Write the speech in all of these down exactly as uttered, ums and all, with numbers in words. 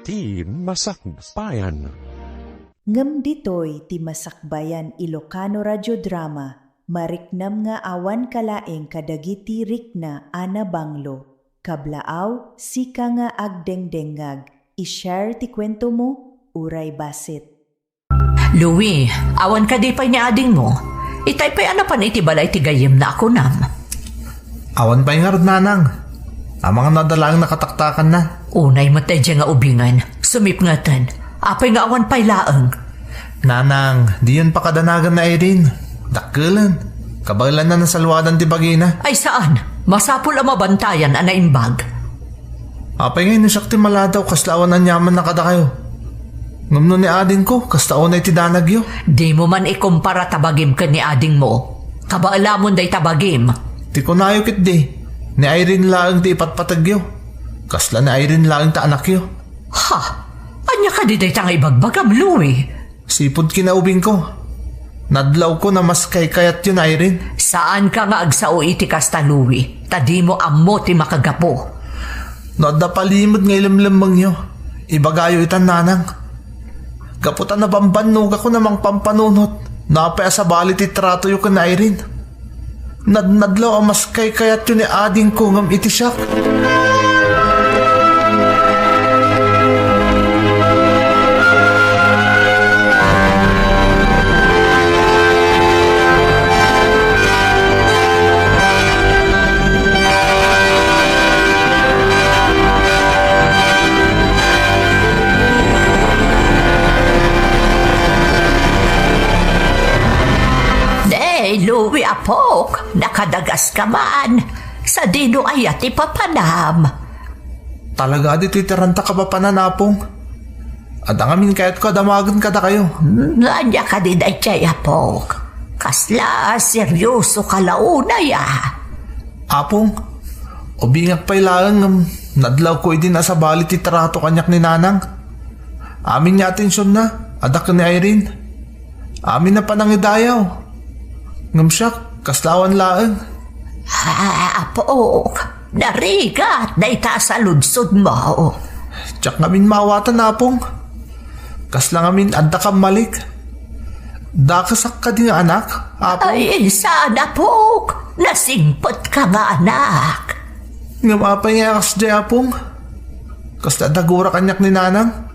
ti Masakbayan. Ngem ditoy ti Masakbayan Ilocano Radio Drama, mariknam nga awan kalaeng kadagiti rikna a nabanglo. Kablaaw, sika nga agdengdengngag, i-share ti kuentomo, uray bassit. Louie, awan kadi pay ni adingmo? Itay pay a napan iti balay ti gayyemna a kunam. Awan pay ngarud, nanang. Amangan no adda laeng nakataktakanna. Unay met daydiay nga ubingen. Sumipngeten. Apay nga awan pay laeng? Nanang, diyon pakadanagan ni Irene. Dakkelen. Kabaelanna nasalwadan ti bagina. Ay saan. Masapul a mabantayan a naimbag. Apay ngay no siak ti maladaw, kasla awan aniamanna kadakayo? Ngem no ni adingko, kasta unay ti danagyo? Dimo man ikumpara ta bagim ken ni adingmo. Kabaelamon dayta bagim. Ti kunayo ketdi, ni Irene laeng ti ipatpategyo. Kasla ni Irene laeng ti anakyo. Ha? Ania kadi dayta nga ibagbagam, Louie? Sipud kinaubingko, nadlawko a maskaykayatyo ni Irene. Saanka nga agsao iti kasta, Louie, ta dimo ammo ti makagapu. No adda palimed nga ilemlemmengyo, ibagayo ita, nanang. Gapu ta nabambannogakon a mangpampanunot no apay a sabali ti tratoyo ken ni Irene. Nadnadlaw a maskaykayatyo ni adingko ngem iti siak. Day, Louie, apok, nakadagaska man. Sadino aya ti papanam? Talaga, ditoy ti ranta kapapanan, Apong. Adda ngamin kayatko a damagen kadakayo. Hmm, ania kadi daydiay, apok? Kasla serioso ka la unay, a? Apong, ubingak pay laeng ngem nadlawko idi nasabali ti trato kaniak ni Nanang. Amin nga atensionna, adda ken ni Irene. Amin a panangidayaw. Ngem siak, kasla awan laeng. Ah, apok, narigat dayta a saludsodmo. Diak ngamin maawatan, Apong. Kasla ngamin adda kammalik. Dakesak kadi nga anak, Apong? Ay, saan, apok. Nasingpetka nga anak. Ngem apay nga kasdiay, Apong? Kasla adda gura kaniak ni Nanang?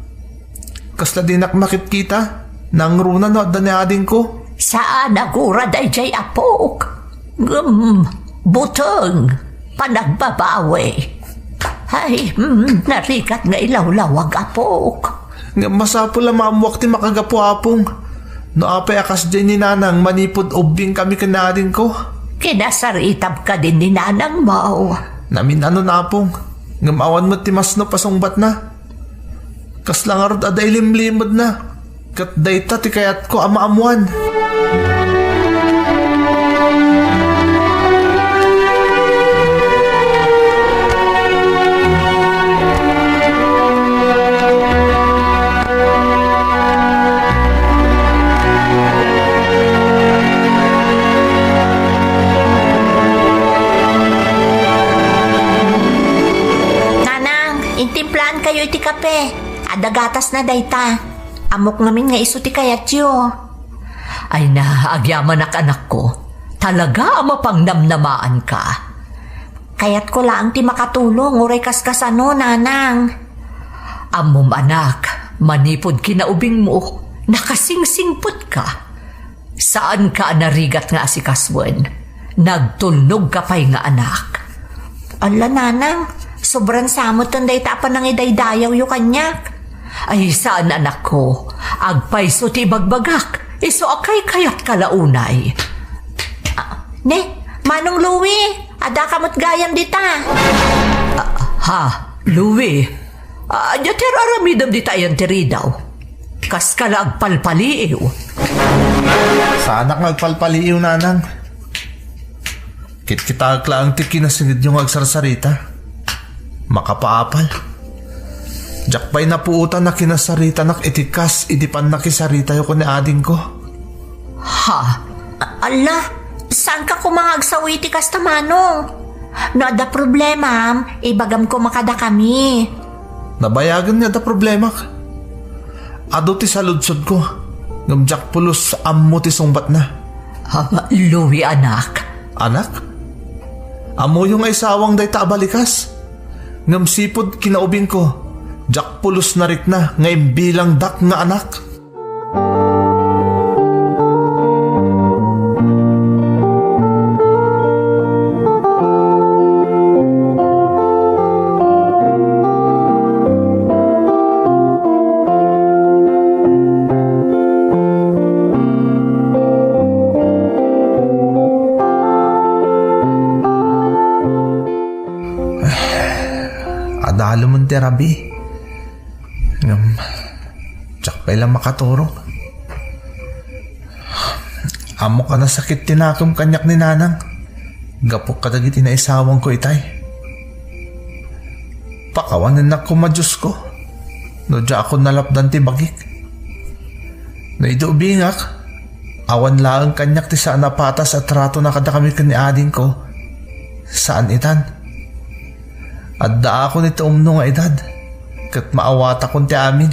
Kasla dinak makitkita, nangruna no adda ni adingko. Saan a gura daydiay, apok. Ngem, buteng, panagbabawi. Ay, mm, narigat nga ilawlawag, apok. Ngem masapul a maammuak ti makagapu, Apong. No apay a kasdiay ni Nanang manipud ubbingkami ken ni adingko. Kinasaritam kadi ni Nanangmo? Namin-anon, Apong. Ngem awan met ti masnop a sungbatna. Kasla ngarud adda ilimlimedna, ket dayta ti kayatko a maammuan. Nanang, intimplaankayo iti kape. Adda gatasna dayta. Ammok ngamin nga isu ti kayatyo. Ay na, agyamanak, anakko. Talaga a mapangnamnamaanka. Kayatko laeng ti makatulong, uray kaskasano, Nanang. Ammom, anak, manipud kinaubingmo, nakasingsingpetka. Saanka a narigat nga asikasuen. Nagtulnogka pay nga anak. Alla, Nanang, sobran samoten dayta a panangidaydayawyo kaniak. Ay, saan, anakko. Agpayso ti ibagbagak. Isu a kaykayatka la unay. Ah, ne, Manong Louie, addaka met gayam dita. Ah, ha, Louie? Ania ti ar-aramidem dita ayan ti ridaw? Kaska la agpalpaliiw. Saanak nga agpalpaliiw, Nanang. Kitkitaek laeng ti kinasingedyo nga agsarsarita. Makapaapal. Diak pay napuotan a kinasaritanak iti kas idi pannakisaritayo ken ni adingko. Ha? A-, alla, saanka koma nga agsawi iti kasta, Manong? No adda problemam, ibagam koma kadakami. Nabayagen nga adda problemak. Adu ti saludsodko, ngem diak pulos ammo ti sungbatna. Ah, Louie, anak. Anak? Ammoyo nga isawang dayta a balikas. Ngem sipud kinaubingko, diak pulos narikna nga imbilangdak nga anak. Adalem ti rabii. Ngem, diak pay la makaturog. Ammok a nasakit ti nakem kaniak ni Nanang gapu kadagiti naisawangko itay. Pakawanennak koma, Diosko, no diakon nalapdan ti bagik. No idi ubingak, awan laeng kaniak ti saan a patas a tratona kadakami ken ni adingko. Saan itan. Addaakon iti umno nga edad, ket maawatakon ti amin.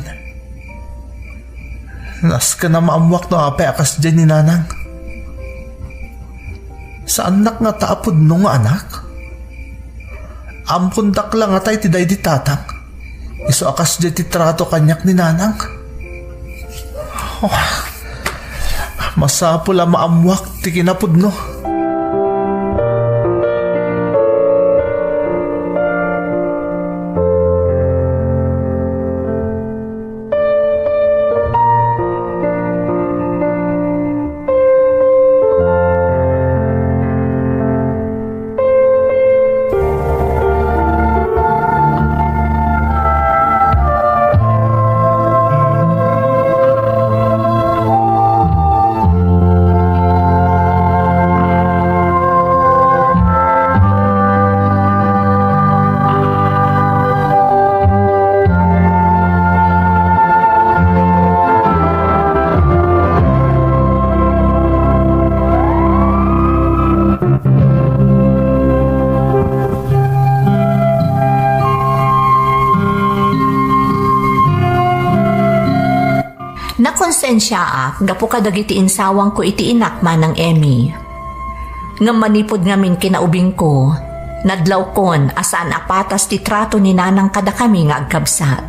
Nasken a maammuak no apay a kasdiay ni Nanang. Saannak ngata a pudno nga anak. Ampondak la ngata iti daydi tatang. Isu a kasdiay ti trato kaniak ni Nanang. Oh, masapul a maammuak ti kinapudno. Nakonsensiaak gapu kadagiti insawangko iti inak, Manang Emmy. Ngem manipud ngamin kinaubingko, nadlawkon a saan a patas ti trato ni Nanang kadakami nga agkabsat.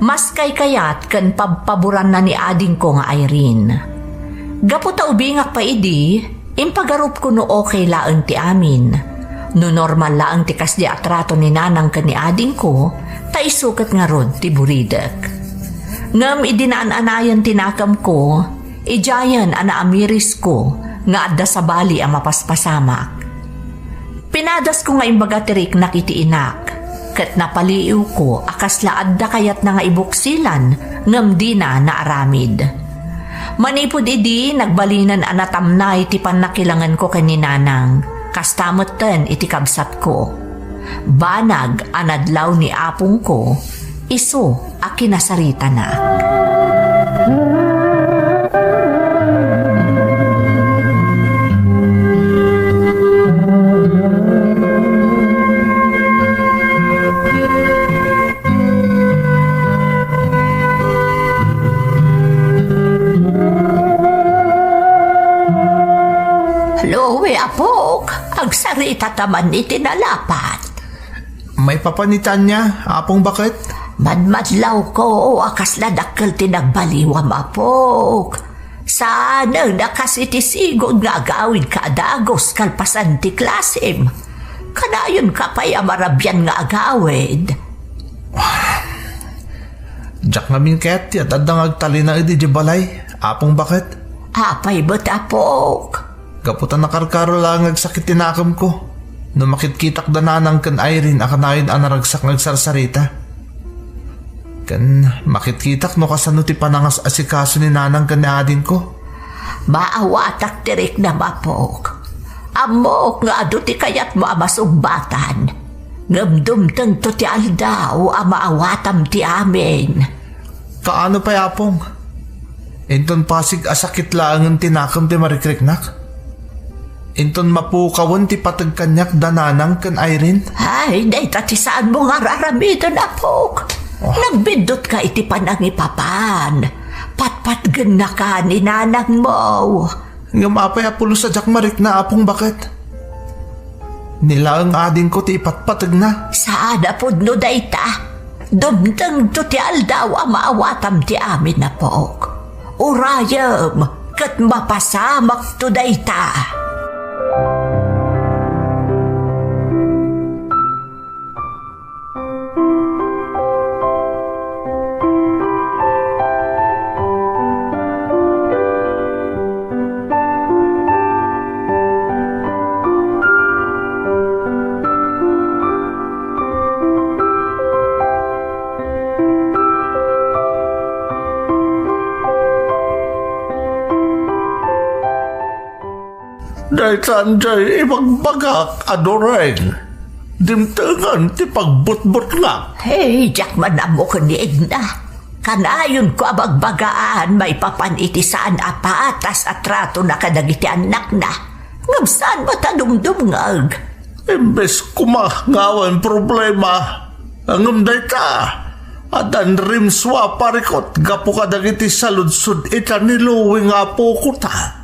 Mas kaykayat ken pabpaboranna ni adingko nga Irene. Gapu ta ubingak pay idi, impagarupko no okay laeng ti amin. No normal laeng ti kasdi a trato ni Nanang ken ni adingko, ta isu ket ngarud ti buridek. Ngem idi naan-anayen ti nakemko, idiayen a naamirisko nga adda sabali a mapaspasamak. Pinadasko nga imbaga ti riknak iti inak, ket napaliiwko a kasla adda kayatna nga ibuksilan ngem dina naaramid. Manipud idi, nagbalinen a natamnay ti pannakilangenko ken ni Nanang, kasta metten iti kabsatko. Banag a nadlaw ni apongko, isu a kinasaritana. Louie, apok, agsarita ta man iti nalapat. Maipapan ni Tanya, Apong Baket? Madmadlawko a kasla dakkel ti nagbaliwam, apok. Saanen a kas iti sigud nga agawidka a dagus kalpasan ti klasem. Kanayonka pay a marabian nga agawid. Diak ngamin kayat ti ad-adda nga agtalinaed idiay balay, Apong Baket. Apay met, apok? Gapu ta nakarkaro laeng nga agsakit ti nakemko no makitkitak da Nanang ken Irene a kanayon a naragsak nga agsarsarita. Ken makitkitak no kasano ti panangas-asikaso ni Nanang ken ni adingko. Maawatak ti riknam, apok. Ammok nga adu ti kayatmo a masungbatan. Ngem dumtengto ti aldaw a maawatam ti amin. Kaano pay, Apong? Inton pasig a sakit laengen ti nakem ti marikriknak? Inton mapukawen ti pateg kaniak da Nanang ken Irene? Ay, dayta ti saanmo nga ar-aramiden, apok. Nagbiddutka iti panangipapan. Patpatgennaka ni nanangmo. Ngem apay a pulos a diak marikna, Apong Baket? Ni laeng adingko ti ipatpategna. Saan a pudno dayta. Dumtengto ti aldaw a maawatam ti amin, apok. Urayem ket mapasamakto dayta. Daytan jay ibagbagak a dureng. Dimtengen ti pagbutbutngak. Hey, diak man ammo ken ni Edna. Kanayonko a bagbagaan maipapan iti saan a patas a tratona kadagiti annakna. Ngem saan met a dumdumngeg. Imbes koma nga awan problema, ngem dayta, addan rimsua a parikut gapu kadagiti saludsod ita ni Louie nga apokota.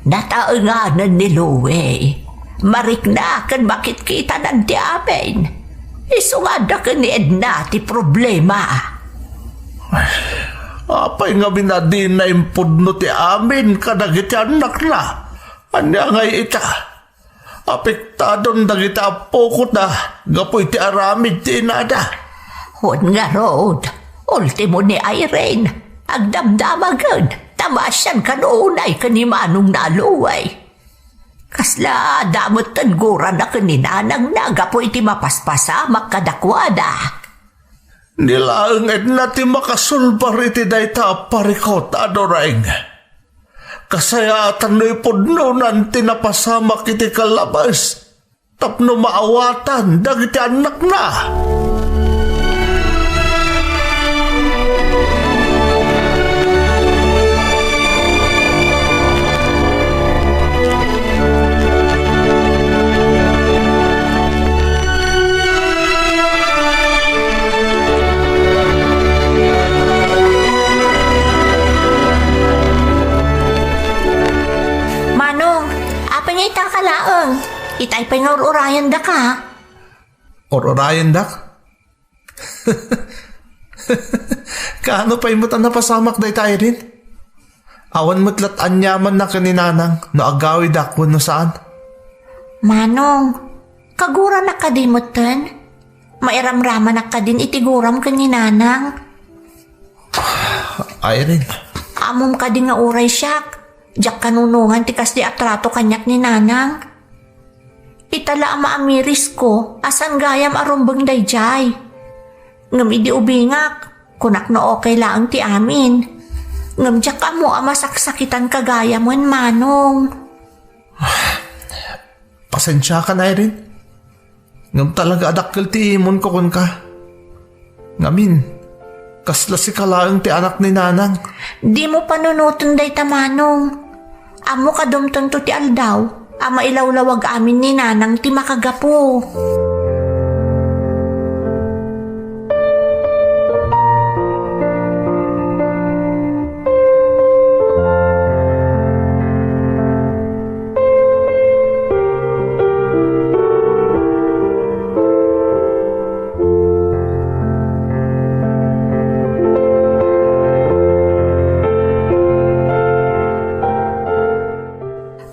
Nataenganen ni Louie. Marikna ken makitkitanan ti amin. Isu nga adda ken ni Edna ti problema. Apay ngamin a dina impudno ti amin kadagiti annakna? Ania ngay ita? Apektadon dagiti apokota gapu iti aramid ti inada. Wen ngarud, ultimo ni Irene, agdamdamagen, ta maasian kano unay ken ni manongna a Louie. Kasla adda metten gurana ken ni nanangna gapu iti mapaspasamak kadakuada. Ni laeng Edna ti makasulbar iti dayta a parikut a dureng. Kasayaatan no ipudnonan ti napasamak iti kallabes tapno maawatan dagiti annakna. Manong, apay nga ita ka laeng? Itay pay nga ur-urayendaka. Ur-urayendak? Kaano pay met a napasamak dayta, Irene? Awan met lat aniamanna ken ni Nanang no agawidak wenno saan. Manong, kaguranak kadi metten? Mairamramanak kadin iti guram ken ni Nanang? Irene. Ammom kadi nga uray siak, diak kanunongan ti kasdi a trato kaniak ni Nanang. Ita la a maamirisko a saan gayam a rumbeng daydiay. Ngem idi ubingak, kunak no okay laeng ti amin. Ngem diak ammo a masaksakitan ka gayam, Manong. Pasensiakan, Irene. Ngem talaga a dakkel ti imunko kenka. Ngamin, kasla sika laeng ti anak ni Nanang. Dimo panunoten dayta, Manong. Ammok a dumtengto ti aldaw a mailawlawag amin ni Nanang ti makagapu.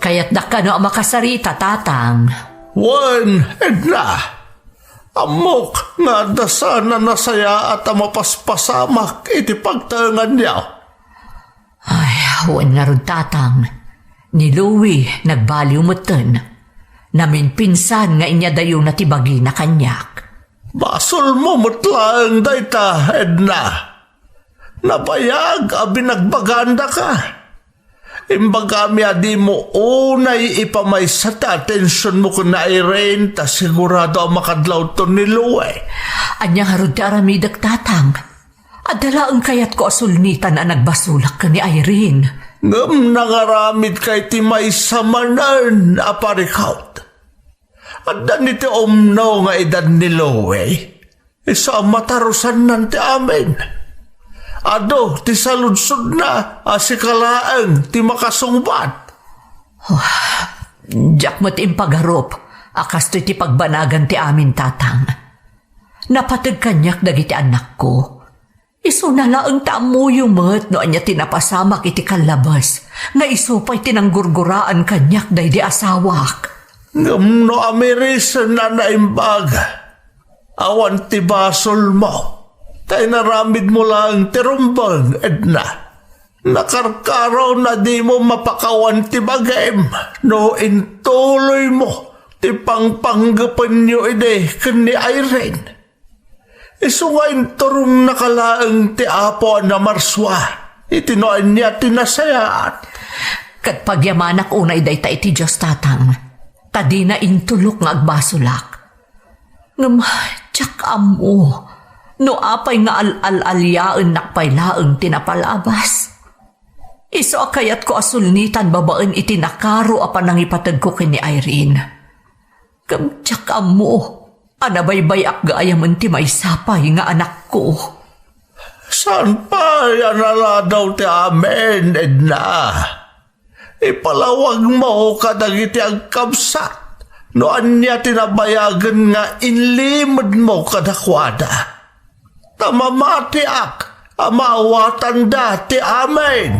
Kayatdak kano a makasarita, Tatang? Wen, Edna. Ammok nga adda saan a nasayaat a mapaspasamak iti pagtaenganyo. Ay, wen ngarud, Tatang. Ni Louie, nagbaliw metten. Namimpinsan nga inyadayona ti bagina kaniak. Basolmo met laeng dayta, Edna. Nabayag a binagbagandaka. Imbagami a dimo unay ipamaysa ti atensionmo ken ni Irene ta sigurado a makadlawton ni Louie. Ania ngarud ti aramidek, Tatang? Adda laeng kayatko a sulnitan a nagbasolak ken ni Irene. Ngem nangaramidka iti maysa manen a parikut. Adda ni ti umno nga edad ni Louie. Isu a matarusannan ti amin. Adu ti saludsodna a sika laeng ti makasungbat. Diak met impagarup a kastoy ti pagbanagan ti amin, Tatang. Napateg kaniak dagiti annakko. Isuna laeng ta ammoyo met no ania ti napasamak iti kallabes nga isu pay ti nanggurguraan kaniak daydi asawak. Ngem no amirisen a naimbag, awan ti basolmo, ta inaramidmo laeng ti rumbeng, Edna. Nakarkaro na dimo mapakawan ti bagim no intuloymo ti pangpanggepenyo idi ken ni Irene. Isu nga inturongnaka laeng ti Apo a namarsua iti no ania ti nasayaat. Ket pagyamanak unay dayta iti Dios, Tatang, ta dina intulok nga agbasolak. Ngem diak ammo no apay nga al-al-aliaennak pay laeng ti napalabas. Isu a kayatko a sulnitan babaen iti nakaro a panangipategko ken ni Irene. Ngem diak ammo a nabaybay-ak gayam ti maysa pay nga anakko. Saan pay a naladaw ti amin, Edna? Ipalawagmo kadagiti agkabsat no ania ti nabayagen nga inlimedmo kadakuada. Ta mamatiak a maawatanda ti amin.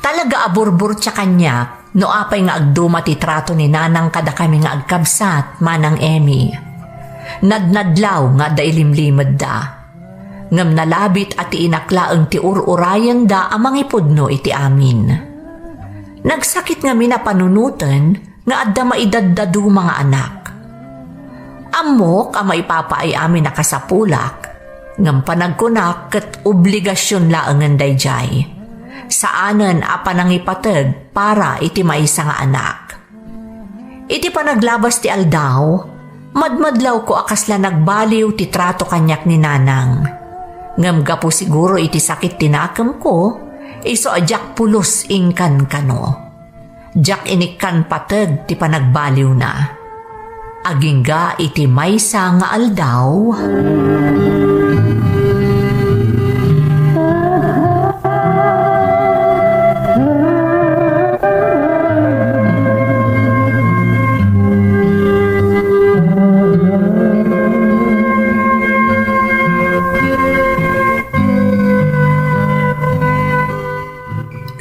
Talaga a burburtia kaniak no apay nga agduma ti trato ni Nanang kadakami nga agkabsat, Manang Emmy. Nadnadlaw nga adda ilimlimedda. Ngem nalabit a ti inak laeng ti ur-urayenda a mangipudno iti amin. Nagsakit ngamin a panunoten nga adda maidaddaduma nga anak. Ammok a maipapaay amin a kasapulak, ngem panagkunak ket obligasion laengen daydiay. Saanen a panangipateg para iti maysa nga anak. Iti panaglabas ti aldaw, madmadlawko a kasla nagbaliw ti trato kaniak ni Nanang. Ngem gapu siguro iti sakit ti nakemko, isu a diak pulos inkankano. Diak inikkan pateg ti panagbaliwna. Agingga iti maysa nga aldaw.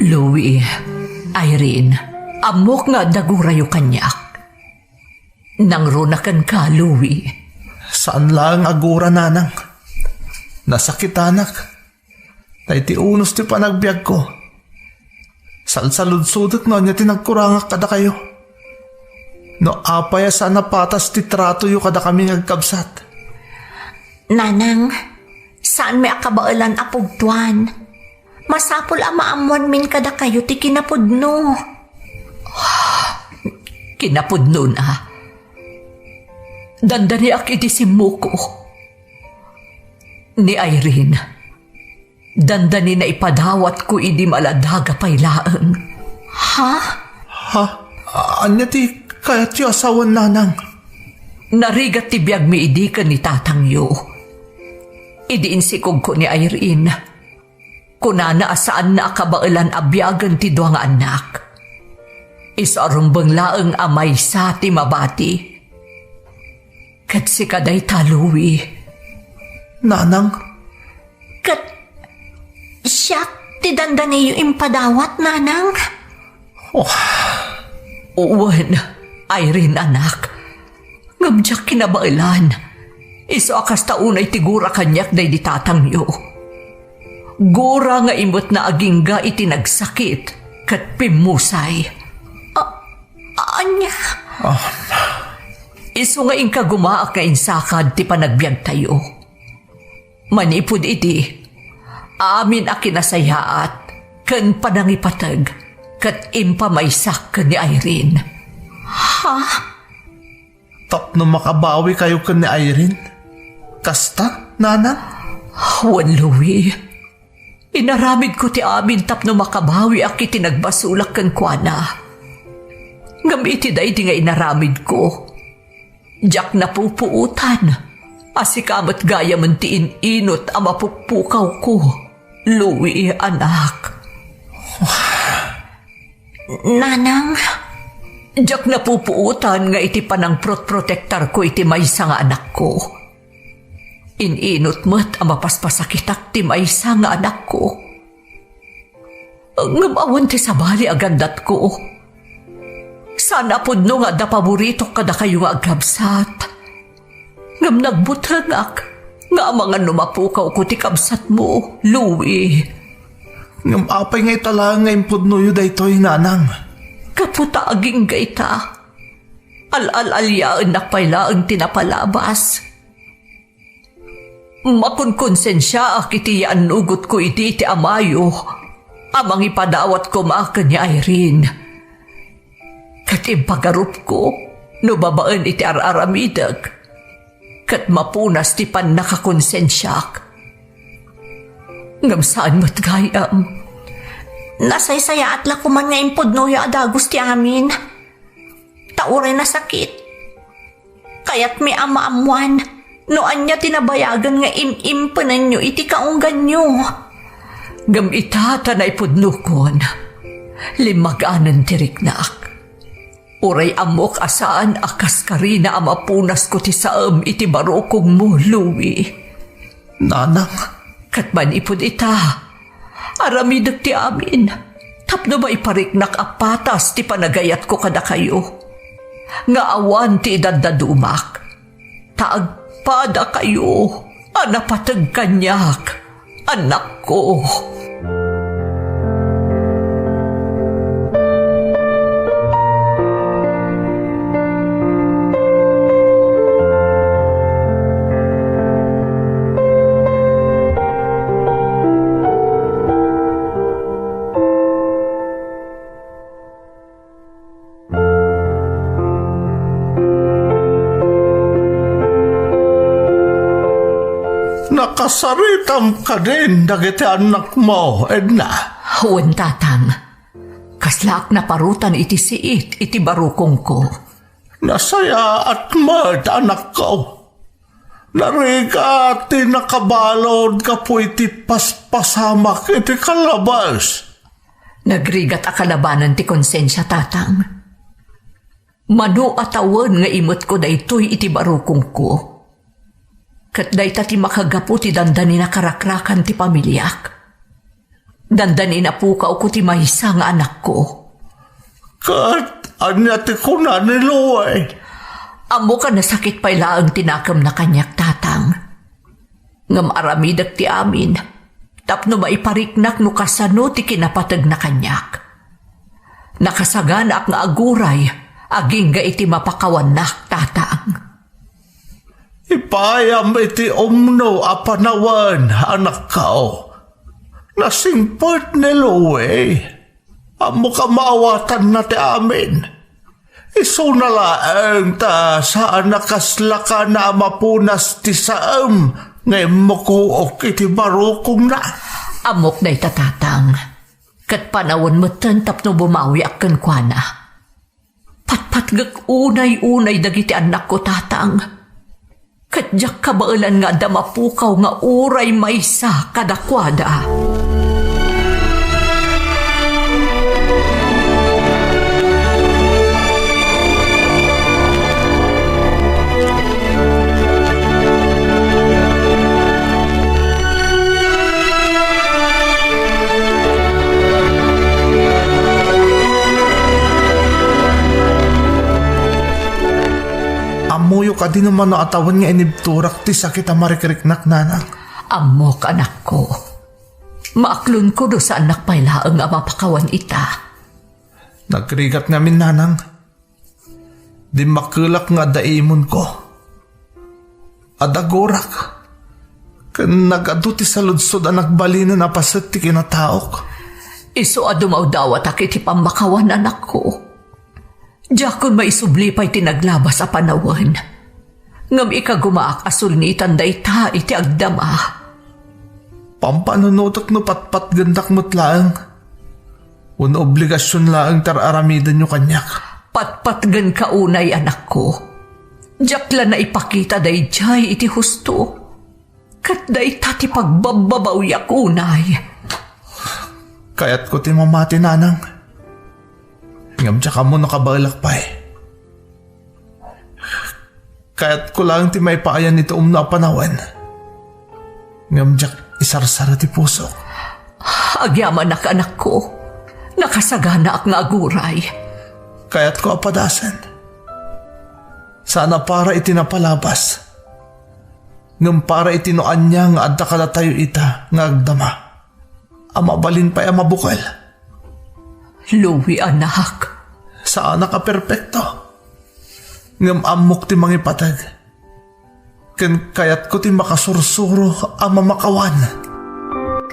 Louie, Irene, ammok nga adda gurayo kaniak. Nangruna kenka, Louie. Saan laeng a gura, Nanang. Nasakitanak. Ta iti unos ti panagbiagko, salsaludsodek no ania ti nagkurangak kadakayo. No apay a saan a patas ti tratoyo kadakami nga agkabsat. Nanang, saanmi a kabaelan a pugtoan. Masapul a maammoanmin kadakayo ti kinapudno. Kinapudnona. Dandaniak iti simmuko. Ni Irene, dandanina ipadawatko idi maladaga pay laeng. Ha? Ha? Ania ti kayatyo a sawen, Nanang? Narigat ti biagmi idi ken ni tatangyo. Idi insikogko ni Irene, kunana a saanna a kabaelan a biagen ti dua nga annak. Isu a rumbeng laeng a maysa ti mabati. Ket sika dayta, Louie. Nanang? Ket siak ti dandaniyo impadawat, Nanang? Oh. Wen, Irene, anak. Ngem diak kinabaelan. Isu a kasta unay ti gura kaniak daydi tatangyo. Gura nga imetna agingga iti nagsakit ket pimmusay. A-, Ania? Ah. Isu nga inkagumaak nga insakad ti panagbiagtayo. Manipud idi, amin a kinasayaat ken panangipateg ket impamaysak ken ni Irene. Ha? Tapno makabawikayo ken ni Irene? Kasta, Nanang? Wen, Louie. Inaramidko ti amin tapno makabawiak iti nagbasolak kenkuana. Ngem iti daydi nga inaramidko, diak napupuotan a sika met gayamen ti in-inut a mapukpukawko, Louie, anak. Nanang? Diak napupuotan nga iti panangprotprotektarko iti maysa nga anakko, in-inut met a mapaspasakitak ti maysa nga anakko. Ngem awan ti sabali a gandatko. Saan a pudno nga adda paboritok kadakayo nga agkabsat. Ngem nagbutengak nga amangan no mapukawko ti kabsatmo, Louie. Ngem apay nga ita laeng nga impudnoyo daytoy, Nanang? Gapu ta agingga ita, al-al-aliaennak pay laeng ti napalabas. Makonkonsensiaak iti yaannugotko idi ti amayo a mangipadawat koma ken ni Irene. Ket impagarupko no babaen iti ar-aramidek, ket mapunas ti pannakakonsensiak. Ngem saan met gayam. Nasaysayaat la koman nga impudnoyo a dagus ti amin. Ta uray nasakit, kayatmi a maammoan no ania ti nabayagen nga im-impenenyo iti kaungganyo. Ngem ita ta naipudnokon, limmaganen ti riknak. Uray ammok a saan a kaskarina a mapunasko ti saem iti barukongmo, Louie. Nanang. Ket manipud ita, aramidek ti amin tapno maipariknak a patas ti panagayatko kadakayo, nga awan ti idaddadumak, ta agpadakayo a napateg kaniak, anakko. Nakasaritam kadin dagiti annakmo, Edna? Wen, Tatang. Kaslaak naparutan iti siit iti barukongko. Nasayaat met, anakko. Narigat ti nakabalud gapu iti paspasamak iti kalabas. Nagrigat a kalabanan ti konsensia, Tatang. Mano a tawen nga imetko daytoy iti barukongko. Ket dayta ti makagapu ti dandani nakarakrakan ti pamiliak. Dandani napukawko ti maysa nga anakko. Ket ania ti kuna ni Louie? Ammok a nasakit pay laeng ti nakemna kaniak, Tatang. Ngem aramidek ti amin tapno maipariknak no kasano ti kinapategna kaniak. Nakasaganaak nga aguray agingga iti mapakawannak, Tatang. Ipayam iti umno a panawen, anakko. Nasingpet ni Louie. Ammok a maawatanna ti amin. Isuna laeng ta saan a kaslakana a mapunas ti saem nga immukook iti barukongna. Ammok dayta, Tatang. Ket panawen metten tapno bumawiak kenkuana. Patpatgek unay-unay dagiti annakko, Tatang. Ket diak kabaelan nga adda mapukaw nga uray maysa kadakuada. Ammoyo kadi no mano a tawen nga inibturak ti sakit a marikriknak, Nanang? Ammok, anakko. Maaklonko no saannak pay laeng a mapakawan ita. Nagrigat ngamin, Nanang. Dimmakkelak nga adda imunko. Adda gurak. Ken nagadu ti saludsod a nagbalinen a paset ti kinataok. Isu a dumawdawatak iti pammakawan, anakko. Diakon maisubli pay ti naglabas a panawen. Ngem ikagumaak a sulnitan dayta iti agdama. Pampanunotek no patpatgendak met laeng. Wenno obligasion laeng ti ar-aramidenyo kaniak. Patpatgenka unay, anakko. Diak la naipakita daydiay iti husto. Ket dayta ti pagbabbabawiak unay. Kayatko ti mamati, nanang. Ngem diak ammo no kabaelak pay. Kayatko laeng ti maipaayan iti umno a panawen. Ngem diak isarsara ti pusok. Agyamanak, anakko. Nakasaganaak nga aguray. Kayatko a padasen. Saan a para iti napalabas. Ngem para iti no ania nga adda kadatayo ita nga agdama a mabalin pay a mabukel. Louie, anak. Saanak a perpekto. Ngem ammok ti mangipateg. Ken kayatko ti makasursuro a mamakawan.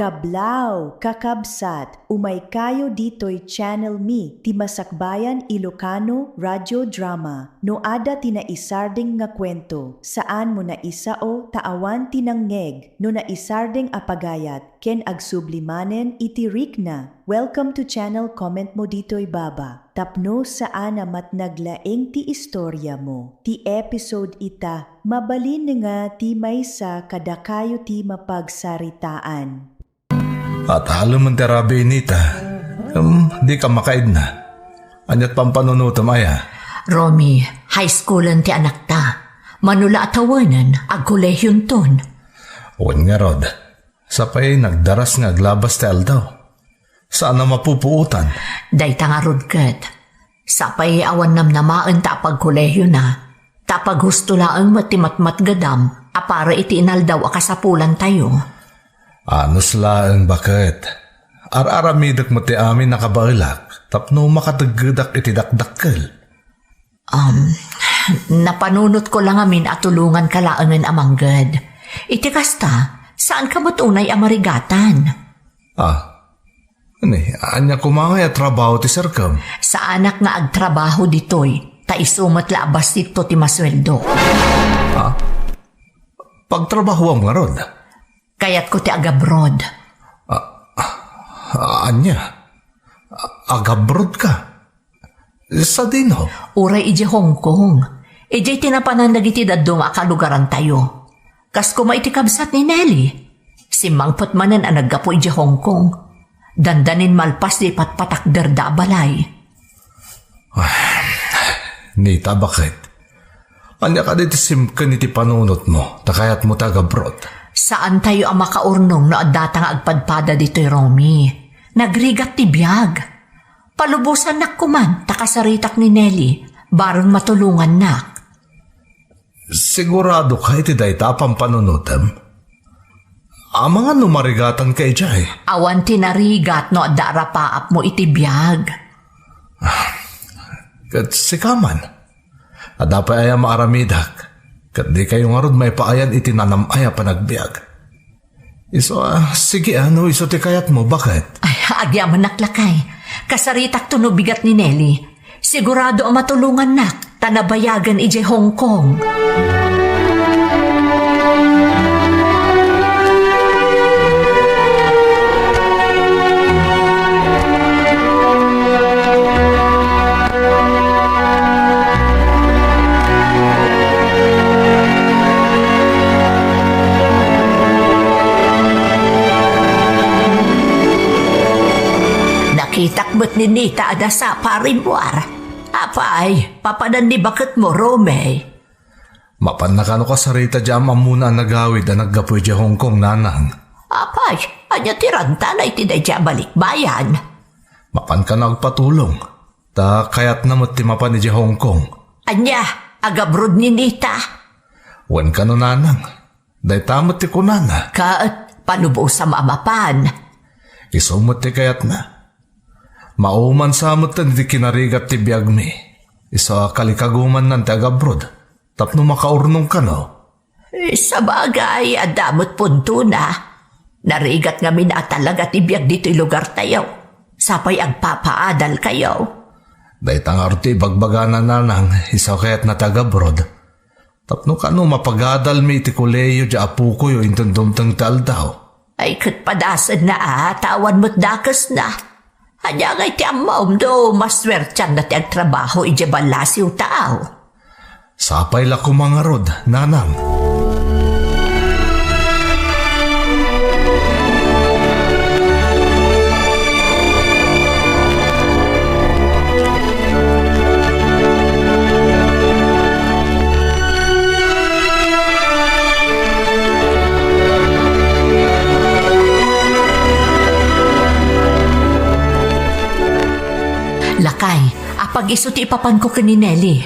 Kablaw, kakabsat, umaykayo ditoy channel mi, ti Masakbayan Ilocano Radio Drama. No adda ti naisardeng nga kuento, saanmo naisao ta awan ti nangngeg no naisardeng a pagayat ken agsubli manen iti rikna. Welcome to channel, comment mo ditoy baba tapno saan a matnag laeng ti istoriamo. Ti episode ita, mabalin nga ti maysa kadakayo ti mapagsaritaan. Atalemen ti rabii, Nita. Em, dika makaidna. Aniat pampanunotem aya? Romy, high schoolen ti anakta. Mano la a tawenen, agkolehionton. Wen ngarud, sapay nagdaras nga aglabas ti aldaw. Saan a mapupuotan. Dayta ngarud ket, sapay awan namnamaen ta apagkolehiona, ta apaghusto laeng met ti matmatgedam a para iti inaldaw a kasapulantayo. Anus laeng, baket. Ar-aramidek met ti amin a kabaelak tapno makateggedak iti dakdakkel. Um, napanunotko la ngamin a tulonganka laengen a mangged. Iti kasta, saanka met unay a marigatan. Ah, ni, ania koma ngay a trabaho ti serkem? Saanak nga agtrabaho ditoy, ta isu met la a bassit ti masueldo. Ah, pagtrabahoam ngarud? Kayatko ti agabroad. Ah, ah, ania? Ah, agabroad ka? Sadino? Uray idiay Hong Kong. Idiay ti napanan dagiti dadduma a kalugarantayo. Kas koma iti kabsat ni Nelly. Simmangpet manen a naggapu idiay Hong Kong. Dandanin malpas di patpatakderda a balay. Ah, Nita, baket. Ania kadi ti simken iti panunotmo, ta kayatmo ti agabroad? Saantayo a makaurnong no addata nga agpadpada ditoy, Romy. Nagrigat ti biag. Palubosannak koman ta kasaritak ni Nelly, bareng matulongannak. Sigurado ka iti dayta a pampanunotem? Amangan no marigatanka idiay? Awan ti narigat no adda a rapaapmo iti biag. Ket sika man, adda pay aya maaramidak, ket dikayo ngarud maipaayan iti nanam-ay a panagbiag. Isu a, sige a, no isu ti kayatmo, baket? Ay, agyamanak lakay. Kasaritakto no bigat ni Nelly. Sigurado a matulongannak, ta nabayagen idiay Hong Kong. Nakitak met ni Nita a dasapa a rimmuar. Apay, papanan ni baketmo, Romy? Mapanna kano kasarita diay am-ammona a nagawid a naggapu idiay Hong Kong, nanang. Apay, ania ti rantana iti daydiay a balikbayan? Mapan kano agpatulong, ta kayatna met ti mapan idiay Hong Kong. Ania, agabroad ni Nita? Wen kano, nanang, dayta met ti kunana. Ket palubosam a mapan. Isu met ti kayatna. Mauman sa met ti kinarigat ti biagmi. Isu a kalikagumannan ti agabroad tapno makaurnong kano. Eh, sabagay, adda met puntona. Narigat ngamin a talaga ti biag ditoy lugartayo. Sapay agpapaadalkayo. Dayta ngarud ti ibagbagana, nanang, isu kayatna ti agabroad. Tapno kano mapagadalmi iti kolehiyo ti apokoyo inton dumteng ti aldaw. Ay, ket padasenna a, ta awan met dakesna. Ania ngay ti ammom no masuertianna ti agtrabaho idiay ballasiw taaw? Sapay la koma ngarud, nanang. Lakay, apag-isu ti ipapanko ken ni Nelly.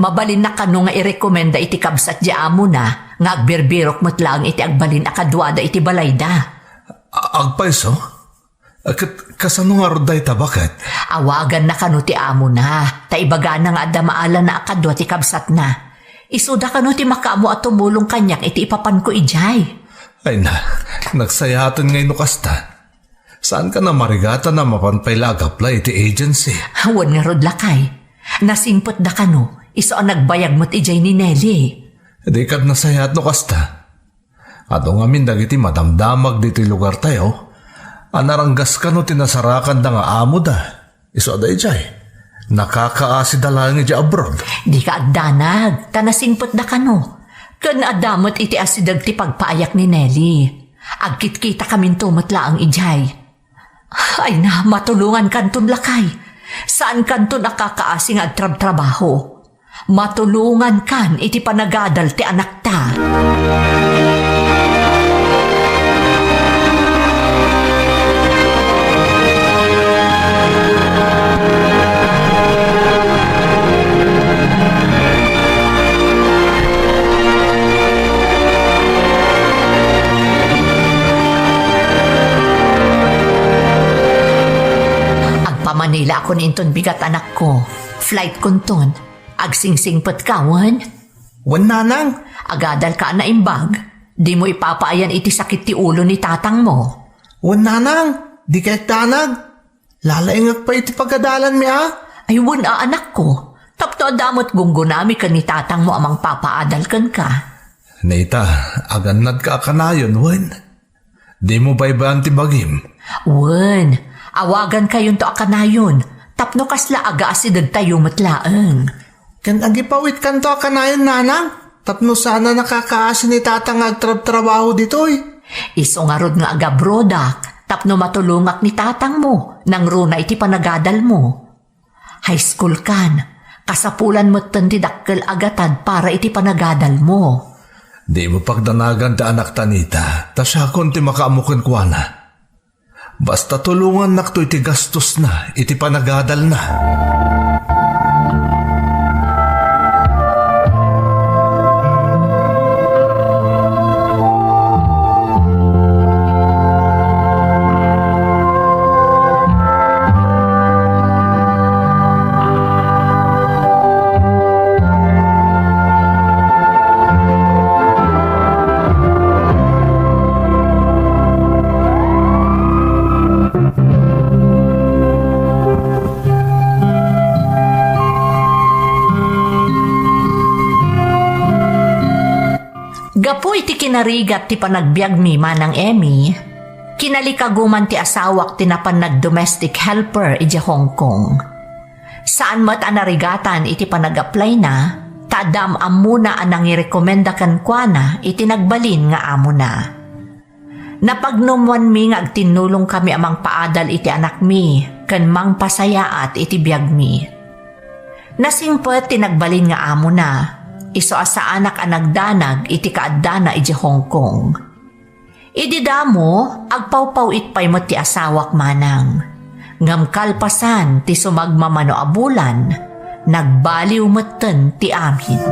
Mabalinna kano nga irekomenda iti kabsat ti amona nga agbirbirok met laeng iti agbalin a kaduada iti balayda. A-, agpayso? Ket kasano ngarud dayta, baket? Awaganna kano ti amona, ta ibagana nga adda maalana a kadua ti kabsatna. Isuda kano ti makaammo a tumulong kaniak iti ipapanko idiay. Ay na, nagsayaten ngay no kasta. Saanka a marigatan a mapan pay la agaplay iti agency? Wen ngarud, lakay. Nasingpetda kano, isu a nagbayag met idiay ni Nelly. Dika nasayaat no kasta. Adu ngamin dagiti madamdamag ditoy lugartayo a naranggas kano ti nasarakanda nga amoda. Isu a daydiay, nakakaasida laeng idiay abroad. Dika agdanag, ta nasingpetda kano. Ken adda met iti asideg ti pagpaayak ni Nelly. Agkitkitakaminto met laeng idiay. Ay na, matulongankanton, lakay. Saankanton a kakaasi nga agtrabtrabaho. Matulongankan iti panagadal ti anakta. Agpamanila akon inton bigat, anakko. Flight konton. Agsingsingpet ka, wen? Wen, nanang. Agadal ka a naimbag. Dimo ipapaayan iti sakit ti ulo ni tatangmo. Wen, nanang. Dika agdanag. Lalaingek pay iti pagadalanmi a. Ay, wen a, anakko. Tapno adda met gunggonami ken ni tatangmo a mangpapaadal kenka. Neta, agannadka a kanayon, wen? Dimo baybay-an ti bagim. Wen, awagankayonto a kanayon, tapno kasla agaasidegtayo met laeng. Ken agipawitkanto a kanayon, nanang, tapno saan a nakakaasi ni tatang nga agtrabtrabaho ditoy. Isu ngarud nga agabrodak, tapno matulongak ni tatangmo, nangruna iti panagadalmo. High school kan, kasapulan metten ti dakkel a gatad para iti panagadalmo. Dimo pagdanagan ti anakta, Neta, ta siakon ti makaammo kenkuana. Basta tulongannakto iti gastosna iti panagadalna. Gapu iti kinarigat ti panagbiagmi, Manang Emmy, kinalikaguman ti asawak ti napan nag-domestic helper idiay Hong Kong. Saan met a narigatan iti panag-apply-na, ta adda am-ammona a nangirekomenda kenkuana iti nagbalin nga amona. Napagnumoanmi nga agtinnulongkami a mangpaadal iti anakmi ken mangpasayaat iti biagmi. Nasingpet ti nagbalin nga amona, isu a saanak a nagdanag iti kaaddana idiay Hong Kong. Idi damo, agpawpaw-it pay met ti asawak, Manang. Ngem kalpasan ti sumagmamano a bulan, nagbaliw metten ti amin.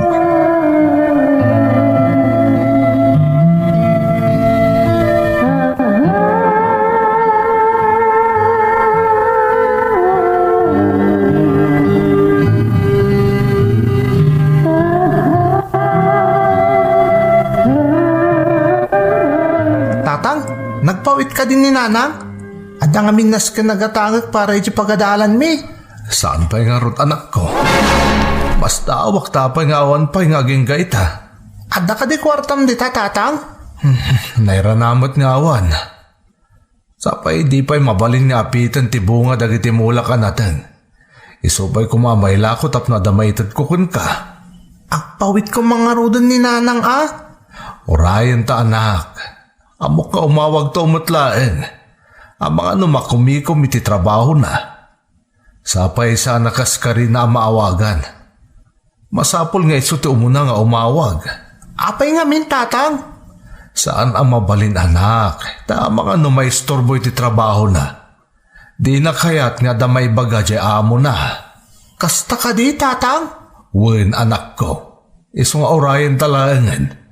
Agpawit kadi ni Nanang? Adda ngamin nasken a gatangek para iti pagadalanmi. Saan pay ngarud, anakko? Mas daawak ta apay nga awan pay nga agingga ita. Adda kadi kuartam dita, Tatang? Nairana met nga awan. Sapay di pay mabalin nga apiten ti bunga dagiti mulak a nateng. Isu pay koma a mailako tapno adda maitedko kenka. Agpawitko man ngaruden ni Nanang a. Urayen ta, anak. Ammok nga umawagto met laeng. Amangan no makumikom iti trabahona. Sapay saan a kas karina a maawagan. Masapul nga isu ti umuna nga umawag. Apay ngamin, Tatang? Saan a mabalin, anak. Ta amangan no maisturbo iti trabahona. Dina kayat nga adda maibaga diay amona. Kasta kadi, Tatang? Wen, anakko. Isu nga urayen ta laengen.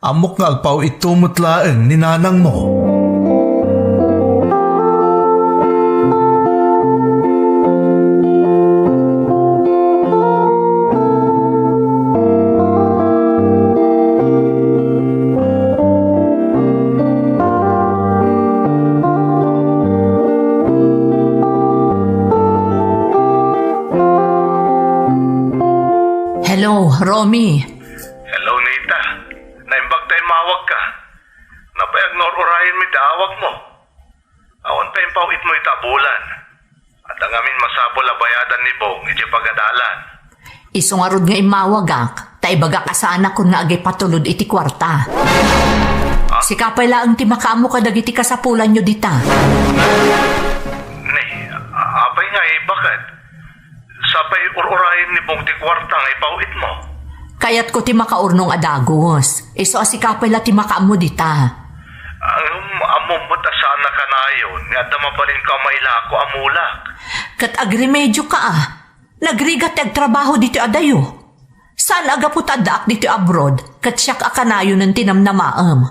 Ammok nga agpaw-itto met laeng ni nanangmo. Hello, Romy. Hello, Nita. Naimbag ta immawagka. Napay agnur-urayenmi ti awagmo. Awan pay impaw-itmo ita a bulan. Adda ngamin masapul a bayadan ni Bong idiay pagadalan. Isu ngarud nga immawagak, ta ibagak a saanakon nga agipatulod iti kuarta. Ah? Sika pay laeng ti makaammo kadagiti kasapulanyo dita. Ne, a-, apay nga, eh, baket? Sapay ur-urayen ni Bong ti kuarta nga ipaw-itmo. Kayatko ti makaurnong a dagus. Isu a sika pay la ti makaammo dita. Ngem ammom met a saan a kanayon nga adda mabalinko a mailako a mulak. Ket agremedioka a. Nagrigat ti agtrabaho ditoy adayo. Saan a gapu ta addaak ditoy abroad, ket siak a kanayonen ti namnamaem.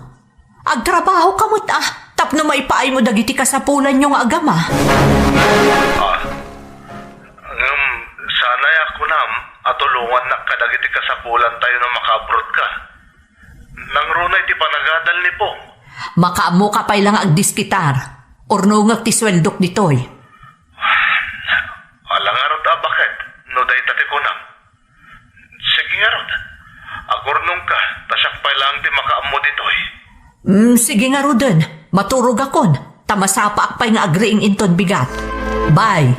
Agtrabahoka met a, tapno maipaaymo dagiti kasapulanyo nga agama. Ah, ngem, sanay a kunam a tulongannak kadagiti kasapulantayo no makaabroadka. Nangruna iti panagadal ni Bong. Makaammoka pay la nga agdiskitar. Urnongek ti sueldok ditoy. Ala ngarud a baket, no dayta ti kunam. Sige ngarud. Agurnongka, ta siak pay laeng ti makaammo ditoy. Mm, sige ngaruden. Maturogakon, ta masapaak pay nga agriing inton bigat. Bye.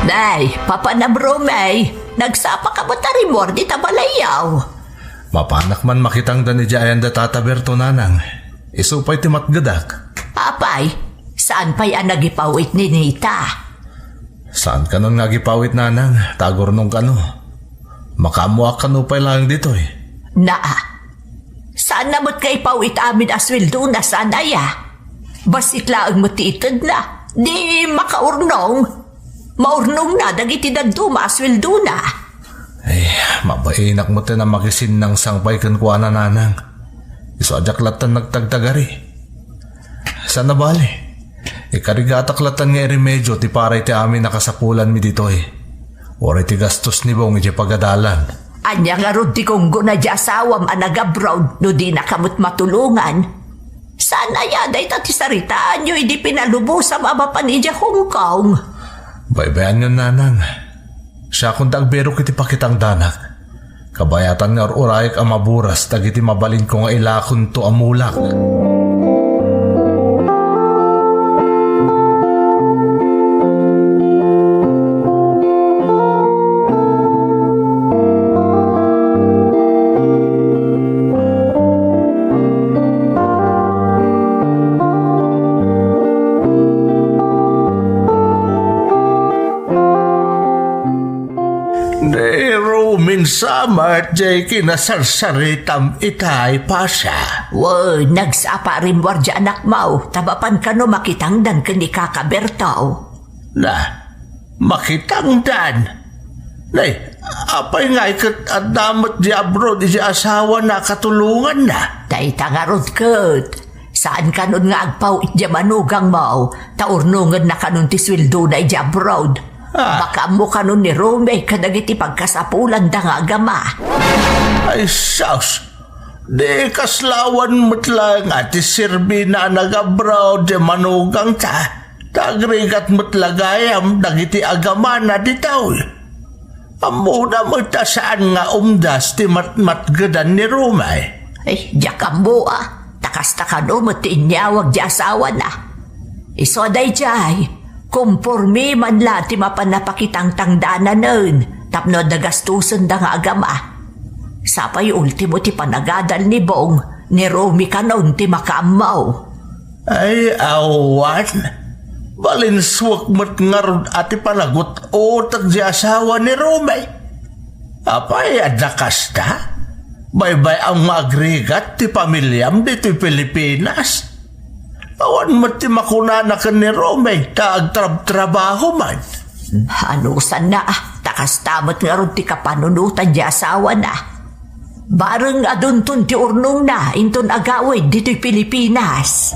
Nay, papanam, Romay. Nagsapaka met a rimmuar dita balayyo. Mapanak man makitangdan idiay ayan da Tata Berto, nanang. Isu pay ti matgedak. Apay, saan pay a nagipaw-it ni Nita? Saan kanon nga agipaw-it, nanang, ta agurnong kano. Makaammoak kano pay laeng ditoy. Naa. Saanna met nga ipaw-it amin a sueldona, saan aya? Bassit laeng met ti itedna. Di makaurnong. Maurnongna dagiti dadduma a sueldona. Ay, mabainak met a makisinnangsang pay kenkuana, nanang. Isu a diak lattan nagtagtagari. Saan a bale. Ikarigatak lattan nga iremedio ti para iti amin a kasapulanmi ditoy. Uray ti gastos ni Bong idiay pagadalan. Ania ngarud ti gunggona di asawam a nag-abroad no dinaka met matulongan? Saan aya dayta ti saritaanyo idi pinalubosam a mapan idiay Hong Kong? Baybayanyon, nanang. Siakon ti agbirok iti pakitangdanak. Kabayatan nga ur-urayek a maburas dagiti mabalinko nga ilakonto a mulak. Ni Rumin sa met jay kinasarsaritam itay, Pasha. Wen, nagsapa rimmuar di anakmo, ta mapan kano makitangdan ken ni Kaka Berto. Na, makitangdan? Nay, apay ngay ket adda met di abroad iti asawana a katulonganna? Dayta ngarud ket, saan kanon nga agpaw-it di manugangmo, ta urnongenna kanon ti sueldona iti abroad. Ah. Makaammo kanon ni Romy kadagiti pagkasapulanda nga agama. Ay, sus! Di kaslawan met laeng a ti serbina a nag-abroad ti manugangta, ta agrigat met la gayam dagiti agamana ditoy. Ammona met a saan nga umdas ti matmatgedan ni Romy. Ay, diak ammo a, ta kasta kano met ti inyawag ti asawana. Isu a daydiay, komporme man la ti mapan a pakitangtangdananen tapno adda gastosenda nga agama. Sapay ultimo ti panagadal ni Bong, ni Romy kanon ti makaammo. Ay, awan. Balinsuek met ngarud a ti panagut-utek ti asawa ni Romy. Apay, adda kasta? Baybay-am nga agrigat ti pamiliam ditoy Pilipinas. Awan met ti makunana ken ni Romy ta agtrabtrabaho man. Anusanna, ta kasta met ngarud ti kapanunotan ti asawana. Bareng adunton ti urnongna inton agawid ditoy Pilipinas.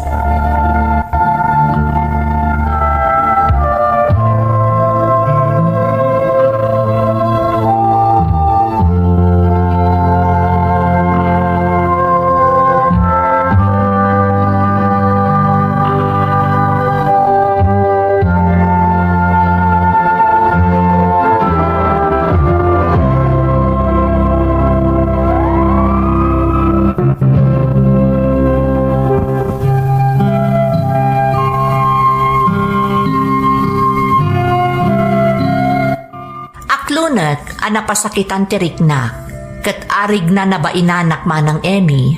Aklonek a napasakitan ti riknak, ket arigna nabainanak manang Emmy,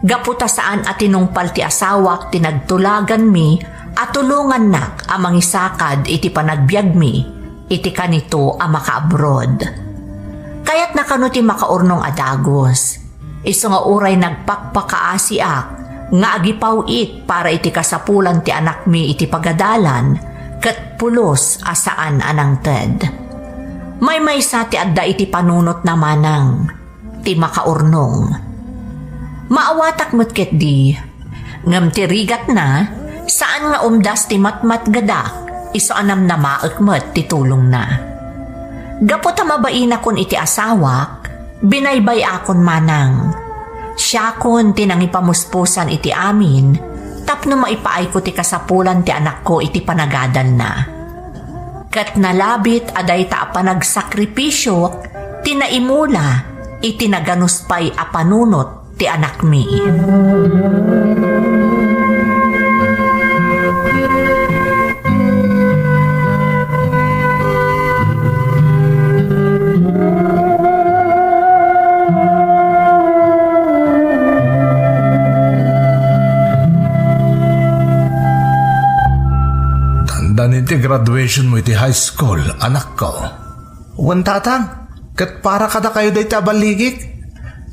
gapu ta saan a tinungpal ti asawak ti nagtulaganmi a tulongannak a mangisakad iti panagbiagmi iti kanito a makaabroad. Kayatna kano ti makaurnong a dagus. Isu nga uray nagpakpakaasiak nga agipaw-it para iti kasapulan ti anakmi iti pagadalan ket pulos a saan a nangted. Maymaysa ti adda iti panunotna manang ti makaurnong. Maawatak met ketdi, ngem ti rigatna, saan nga umdas ti matmatgedak, isu a namnamaek met ti tulongna. Gapu ta mabainakon iti asawak, binaybay-akon manang. Siakon ti nangipamuspusan iti amin tapno maipaayko ti kasapulan ti anakko iti panagadalna. Ket nalabit a dayta a panagsakripisio ti naimula iti naganus pay a panunot ti anakmi. Dandan iti graduation mo iti high school, anakko. Wen, Tatang, ket para kadakayo dayta a balligik.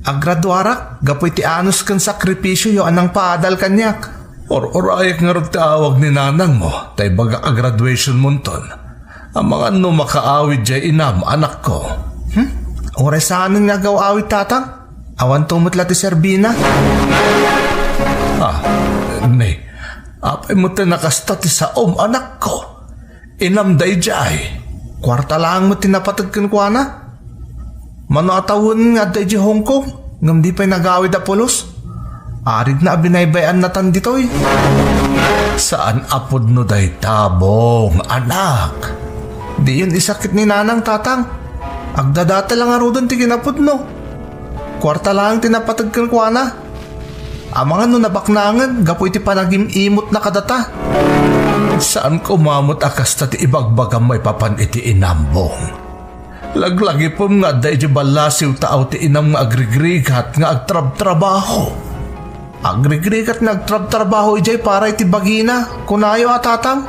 Aggraduarak gapu iti anus ken sakripisioyo a nangpaadal kaniak. Ur-urayak ngarud ti awag ni nanangmo ta ibagak a graduationmonton. Amangan no makaawid diay inam, anakko. Hmm? Uray saanen nga agaw-awid, Tatang? Awanto met la ti serbina? Ah, ne, apay met a nakasta ti saom, anakko? Inam daydiay. Kuarta laeng met ti napateg kenkuana. Mano a tawen nga adda idiay Hong Kong, ngem di pay nagawid a pulos. Arigna a binaybay-annatan ditoy. Saan a pudno dayta, Bong, anak. Diyon isakit ni Nanang, Tatang. Agdadata la ngaruden ti kinapudno. Kuarta laeng ti napateg kenkuana. Amangan no nabaknangen gapu iti panagim-imotna kadata. Saan koma met a kasta ti ibagbagam maipapan iti inam, Bong. Laglagipem nga adda idiay ballasiw taaw ti inam nga agrigrigat nga agtrabtrabaho. Agrigrigat nga agtrabtrabaho idiay para iti bagina, kunayo a, Tatang.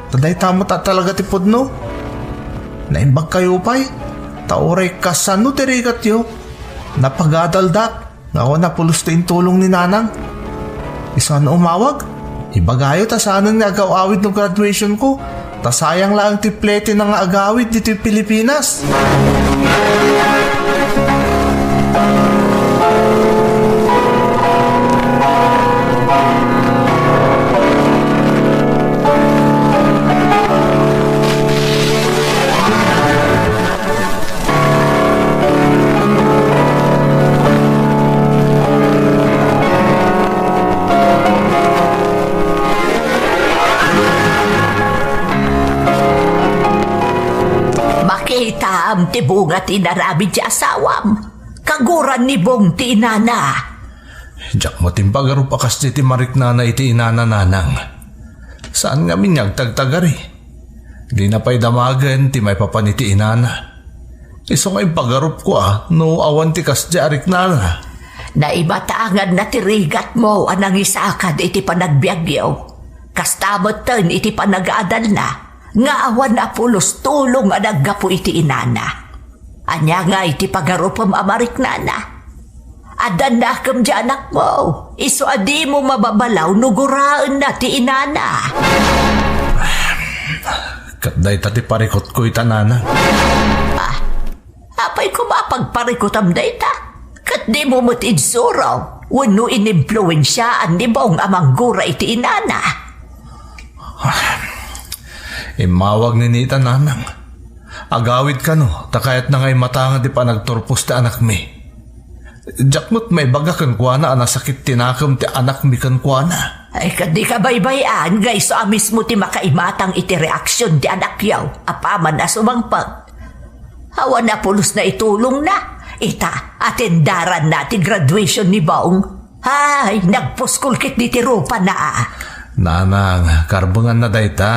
Ta dayta met a talaga ti pudno. Naimbagkayo pay, ta uray kasano ti rigatyo, napagadaldak. Nga awan a pulos ti intulong ni Nanang. Isu a no umawag, ibagayo ta saanen nga agaw-awid no graduation ko. Ta sayang laeng ti plete na nga agawid ditoy Pilipinas. Makitam ti bunga ti inaramid ti asawam. Kaguran ni Bong ti inana. Diak met impagarup a kasdi ti mariknana iti inana, nanang. Saan ngamin nga agtagtagari. Dina pay damagen ti maipapan iti inana. Isu nga impagarupko a no awan ti kasdi a riknana. Naibatanganna ti rigatmo a nangisakad iti panagbiagyo. Kasta metten iti panag-aadalna nga awan a pulos tulong a naggapu iti inana. Ania ngay ti pagarupem a mariknana? Adda nakem ti anakmo, isu a dimo mababalaw no guraenna ti inana. Ket dayta ti parikutko ita, nanang. Ah, apay koma a pagparikutam dayta? Ket dimo met insuro wenno inimpluensiaan ni Bong a manggura iti inana? Immawag ni Nita, nanang. Agawid kano, ta kayatna nga imatangad ti panagturpos ti anakmi. Diak met maibaga kenkuana a nasakit ti nakem ti anakmi kenkuana. Ay, ket di kabaybay-an nga isu a mismo ti makaimatang iti reaksion ti anakyo apaman a sumangpet. Awan a pulos na itulongna. Ita, atendaranna ti graduation ni Bong. Ay, nagpuskol ketdi ti rupana. Nanang, karbenganna dayta,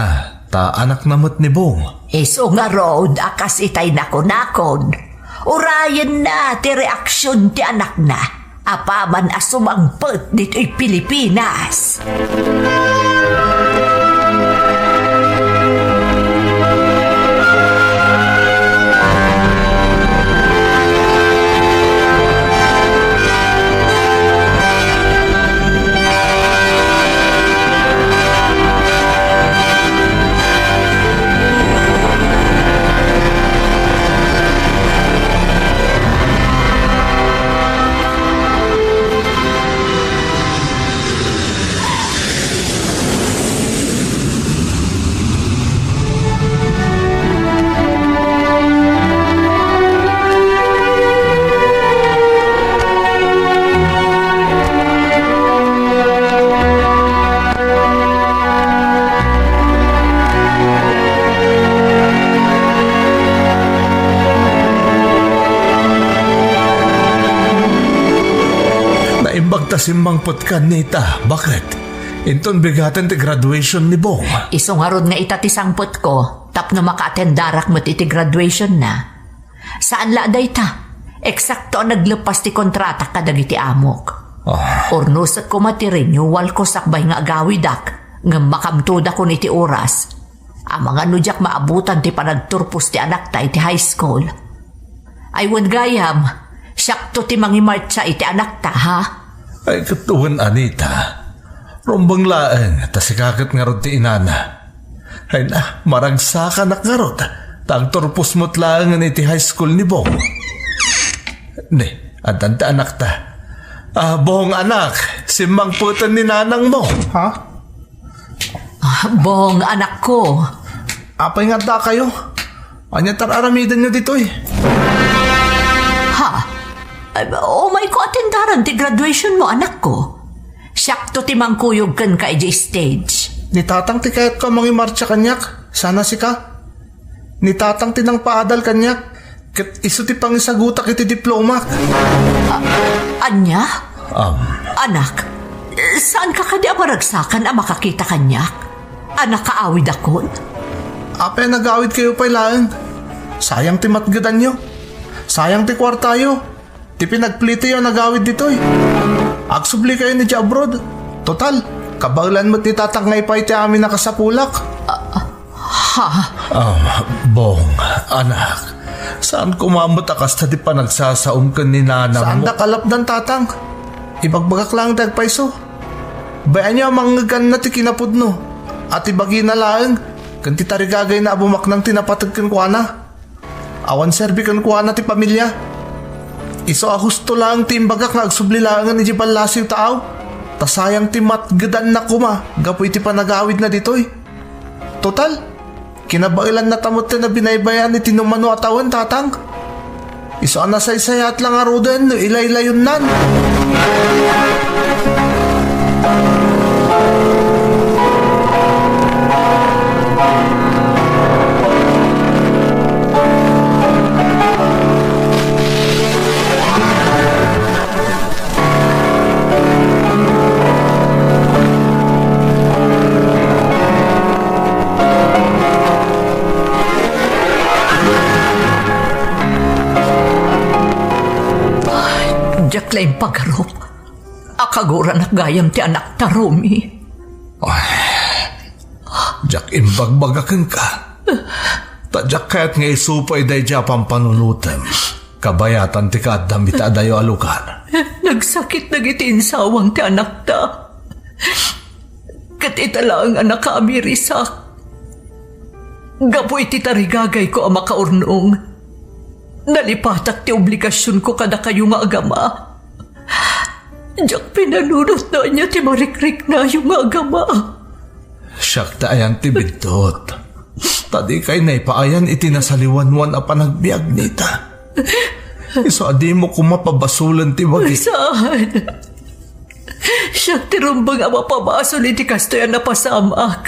ta anakna met ni Bong. Isu ngarud a kas itay nakunakon, urayenna ti reaksion ti anakna apaman a sumangpet ditoy Pilipinas. Naimbag ta simmangpet kan Nita. Baket? Inton bigaten ti graduation ni Bong. Isu ngarud nga ita ti sangpetko tapno makaatendarak met iti graduationna. Saan la a dayta, eksakto a nagleppas ti kontratak kadagiti amok. Ah. Urnosek koma ti renewal ko sakbay nga agawidak, ngem makamtodakon iti oras. Amangan no diak maabutan ti panagturpos ti anakta iti high school. Ay wen gayam, siakto ti mangimartsa iti anakta, ha? Ay, ket wen, Anita. Rumbeng laeng, ta sika ket ngarud ti inana. Ay na, maragsakanak ngarud, ta agturpos met laengen iti high school ni Bong. Ni, addan ti anakta. Ah, Bong, anak, simmangpeten ni nanangmo. Ha? Ah, Bong, anakko. Apay nga adda kayo? Ania ti ar-aramidenyo ditoy? Ha? Ay, umayko atendaran ti graduation mo, anakko. Siakto ti mangkuyog kenka idiay stage. Ni tatang ti kayatko a mangimartsa kaniak, sana sika. Ni tatang ti nangpaadal kaniak, ket isu ti pangisagutak iti diplomak. A-, ania? Am. Anak, saanka kadi a maragsakan a makakita kaniak? A nakaawidakon? Apay a nagawidkayo pay laeng? Sayang ti matgedanyo. Sayang ti kuartayo. Ti pinagplitoyo a nagawid ditoy. Agsubli kayo idiay abroad. Total, kabaelan met ni tatang nga ipaay ti amin a kasapulak. Ah, ha? Ah, Bong, anak, saan koma met a kasta ti panagsasaom ken ni nanang mo? Saanda kalapdan, tatang. Ibagbagak laeng ti agpayso. Bay-anyo a mangngegganna ti kinapudno. A ti bagina laeng, ken ti tarigagayna a bumaknang ti napateg kenkuana. Awan serbi kenkuana ti pamilia. Isu a husto laeng ti imbagak nga agsubli laengen idiay ballasiw ta aw, ta sayang ti matgedanna koma gapu iti panagawidna ditoy. Total, kinabaelannata metten a binaybay-an iti numano a tawen, Tatang. Isu a nasaysayaat la ngaruden no ilaylayonnan. Diak la impagarup a kaguranak gayam ti anakta, Romy. Ay, diak imbagbaga kenka. Ta diak kayat nga isu pay daydiay a pampanunotem. Kabayatan ti kaaddam ita adayo a lugar. Nagsakit dagiti insawang ti anakta. Ket ita laeng a nakaamirisak. Gapu iti tarigagayko a makaurnong, nalipatak ti obligasionko kadakayo nga agama. Diak pinanunot no ania ti marikriknayo nga agama. Siak ti ayan ti biddut. Ta dikay naipaayan iti nasaliwanwan a panagbiag, Nita. Isu a dimo koma pabasolen ti bagi. Saan? Siak ti rumbeng a mapabasol iti kastoy a napasamak.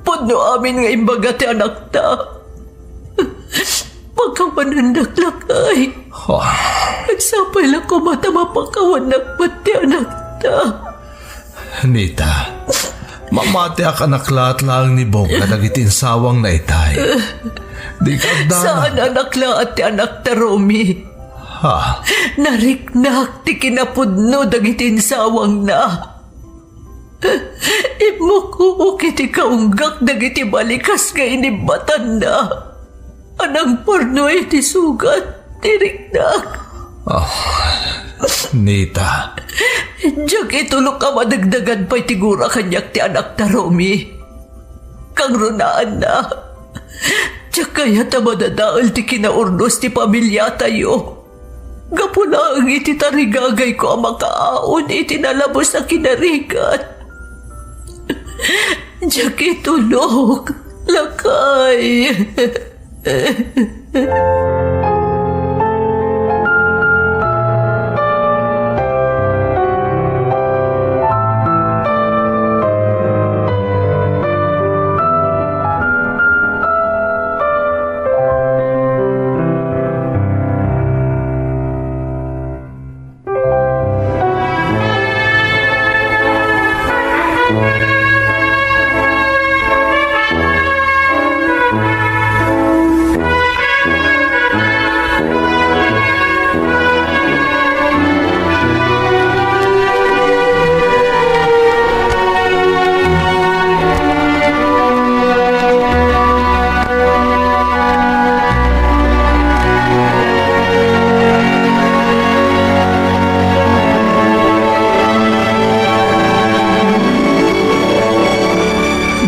Pudno amin nga imbaga ti anakta. Pakawanennak, lakay. Ah. Sapay la koma ta mapakawannak met ti anakta. Nita, mamatiak a naklaat laeng ni Bong kadagiti insawangna itay. Dika agdanag. Saan a naklaat ti anakta, Romy? Ha? Nariknak ti kinapudno dagiti insawangna. Immukuk iti kaunggak dagiti balikas nga inibbatanna a nangpurno iti sugat ti riknak. Ah, Nita. Diak itulok a madagdagan pay ti gura kaniak ti anakta, Romy. Kangrunaanna, diak kayat a madadael ti kinaurnos ti pamiliatayo. Gapu laeng iti tarigagayko a makaaon iti nalabes a kinarigat. Diak itulok, lakay.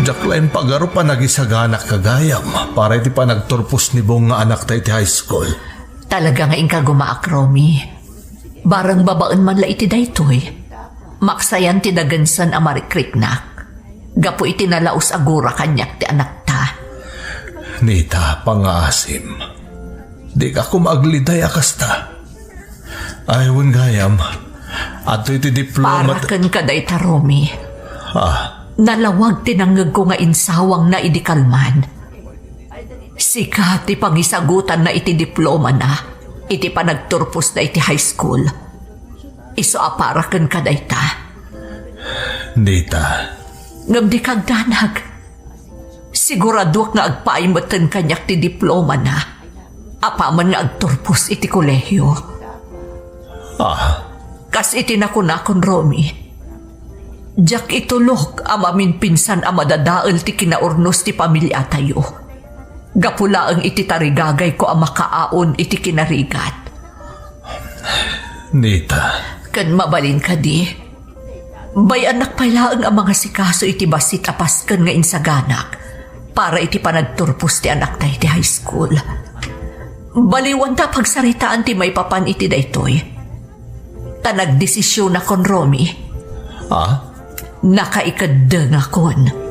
Diak la impagarup a nagisaganak gayam para iti panagturpos ni Bong nga anakta iti high school. Talaga nga inkagumaak, Romy. Bareng babaen man la iti daytoy, maksayan ti dagensen a marikriknak gapu iti nalaus a gura kaniak ti anakta. Nita, pangngaasim. Dika koma agliday a kasta. Ay, wen gayam, adtoy ti diploma. Para kenka dayta, Romy. Ah. Nalawag ti nangngegko nga insawangna idi kalman. Sika ti pangisagutanna iti diplomana iti panagturposna iti high school. Isu a para kenka dayta. Nita. Ngem dika agdanag. Siguraduak nga agpaay metten kaniak ti diplomana apaman nga agturpos iti kolehio. Ah. Kas iti nakunakon, Romy, diak itulok a maminpinsan a madadael ti kinaurnos ti pamiliatayo. Gapu laeng iti tarigagayko a makaaon iti kinarigat. Nita. Ken mabalin kadi, bay-annak pay laeng a mangasikaso iti bassit a pasken nga insaganak. para iti panagturpos ti anakta iti high school. Baliwanta a pagsaritaan ti maipapan iti daytoy. Ta nagdesisionakon, Romy. Ah? Nakaikeddengakon.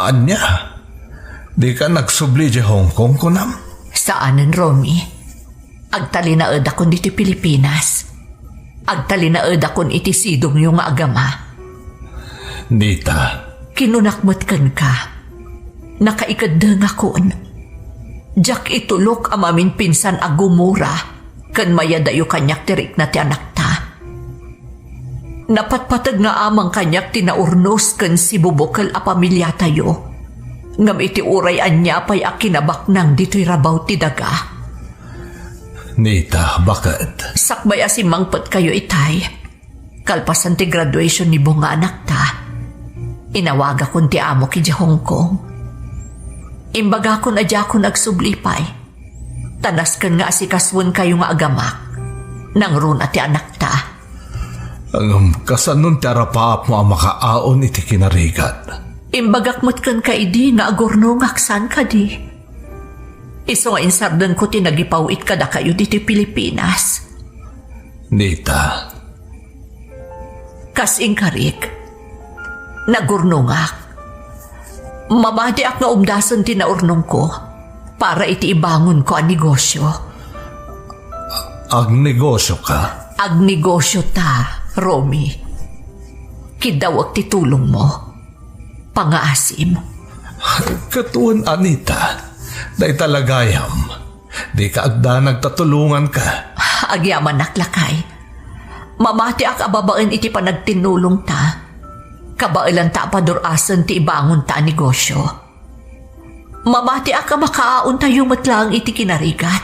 Ania? Dika nagsubli idiay Hong Kong, kunam? Saanen, Romy. Agtalinaedakon ditoy Pilipinas. Agtalinaedakon iti sidongyo nga agama. Nita. Kinunak met kenka. Nakaikeddengakon. Diak itulok a maminpinsan a gumura ken mayadayo kaniak ti rikna ti anakta. Napatpateg nga amang kaniak ti naurnos ken sibubukel a pamiliatayo. Ngem iti uray ania pay a kinabaknang ditoy rabaw ti daga. Nita, baket? Sakbay a simmangpetkayo itay, kalpasan ti graduation ni Bong nga anakta, inawagakon ti amok idiay Hong Kong. Imbagakon a diakon agsubli pay. Ta nasken nga asikasuenkayo nga agamak, nangruna ti anakta. Ngem kasanon ti arapaapmo a makaaon iti kinarigat? Imbagak met kenka idi nga agurnongak saan kadi. Isu nga insardenko ti nagipaw-it kadakayo ditoy Pilipinas. Nita. Kas inkarik, nagurnongak. Mamatiak nga umdasen ti naurnongko para iti ibangonko a negosyo. Agnegosyo ka? Agnegosyo ta, Romy. Kiddawek ti tulongmo. Pangaasim. Ket wen, Anita, dayta la gayam. Dika agdanag ta tulonganka. Agyamanak, lakay. Mamatiak a babaen iti panagtinnulongta, kabaelanta a padur-asen ti ibangonta a negosyo. Mamatiak a makaaontayo met laeng iti kinarigat,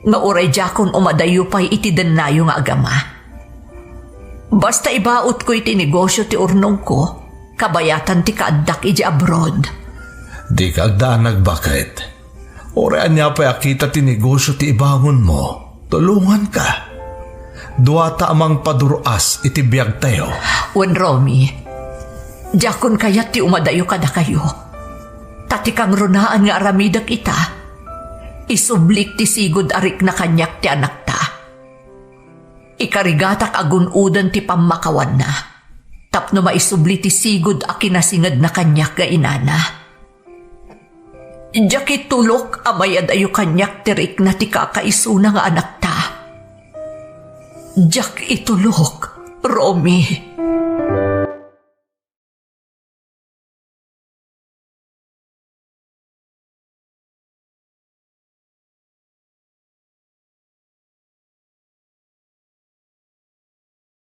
nga uray diakon umadayo pay iti dennayo nga agama. Basta ibautko iti negosyo ti urnongko, kabayatan ti kaaddak idiay abroad. Dika agdanag, baket. Uray ania pay a kita ti negosyo ti ibangonmo, tulonganka. Duata a mangpadur-as iti biagtayo. Wen, Romy, diakon kayat ti umadayo kadakayo. Ta ti kangrunaan nga aramidek ita, isublik ti sigud a rikna kaniak ti anakta. Ikarigatak a gun-oden ti pammakawanna tapno maisubli ti sigud a kinasingedna kaniak nga inana. Diak itulok a mayadayo kaniak ti rikna ti kakaisuna nga anakta. Diak itulok, Romy.